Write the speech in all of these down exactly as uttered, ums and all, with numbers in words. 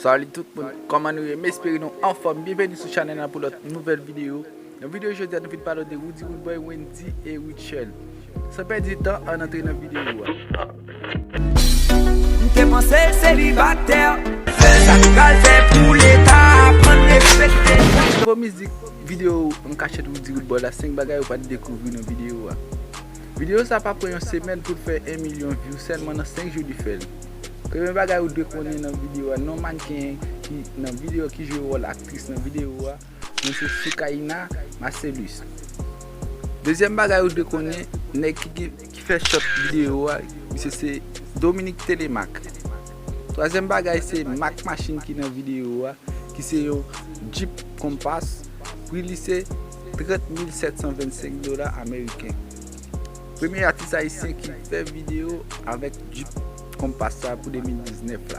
Salut tout moun, kòman nou ye? M espere nou anfòm. Byenveni sou chanèl la pou lòt nouvèl videyo. Nan videyo jodi a, nou vin pale de Roody Roodboy, Wendyy e Rutshelle. San pèdi tan, ann antre nan videyo a. M te panse selibatè, sa k pral fè pou leta aprann respekte. Nouvo mizik videyo an kachèt Roody Roodboy la, senk bagay ou pa t dekouvri nan videyo a. Videyo sa pa pran yon semèn pou l fè en milyon view sèlman nan senk jou li fè l. Premye bagay ou dwe konnen nan videyo a, non mannken ki nan videyo ki jwe wòl aktris nan videyo a, men se Soukaina Marcellus. Dezyèm bagay ou dwe konnen, nèg ki, ki, ki fè shot videyo a, misye se Dominique Telemaque. Twazyèm bagay se Mac Machine ki nan videyo a, ki se yon Jeep Compass. Pri li se trant mil sèt san vennsenk dola ameriken. Premye atis ayisyen ki fè videyo avèk Jeep Compass sa pou de mil diznèf la.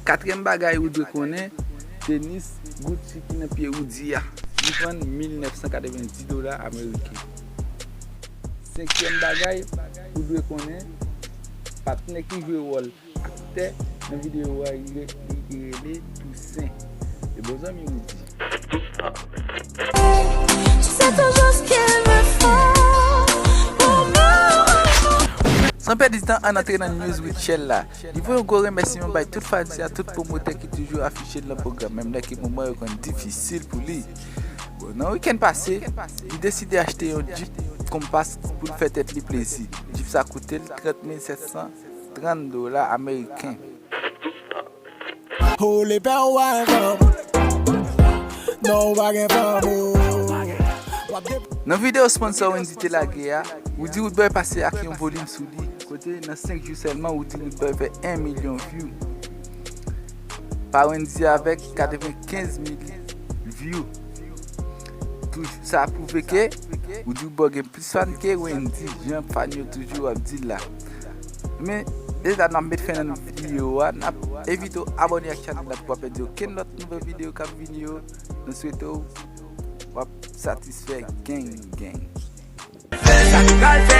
Katriyèm bagay ou dwe konnen, tenis Gucci ki nan pye Roody a. Li vann mil nèf san katrevenndis dola ameriken. Senkyèm bagay ou dwe konnen, patnè ki jwe wòl aktè nan videyo a, li re-, li rele Toussaint. Se bon zanmi Roody. C'est toujours ce qu'il me faut pour me reconstruire. San pèdi tan, ann antre nan news Rutshelle la. Li voye yon gwo remèsiman bay tout fans li a, tout pwomotè ki toujou afiche l nan pwogram, menm lè ke moman yo konn difisil pou li. Bon, nan wikenn pase, li deside achte yon Jeep Compass pou l fè tèt li plezi. Jeep sa koute l trant mil sèt san trant dola ameriken. Ou le pè ou pa gen fanm. Non, ou pa gen fanm, oh. W ap de- Nan videyo sponsò Wendyy te lage a, Roody Roodboy pase ak yon volim sou li, kote nan senk jou sèlman, Roody Roodboy fè en milyon view. Pa Wendyy avèk katrevenkenz mil view. Toujou, sa pwouve ke Roody Roodboy gen plis fan ke Wendyy, jan fan yo toujou ap di l la. Men, deja n ap met fen nan videyo a, n ap envite w abòne ak chanèl la pou w pa pèdi okenn lòt nouvèl videyo k ap vini yo. Nou swete w, w ap satisfè gang gang. Sa k pral fè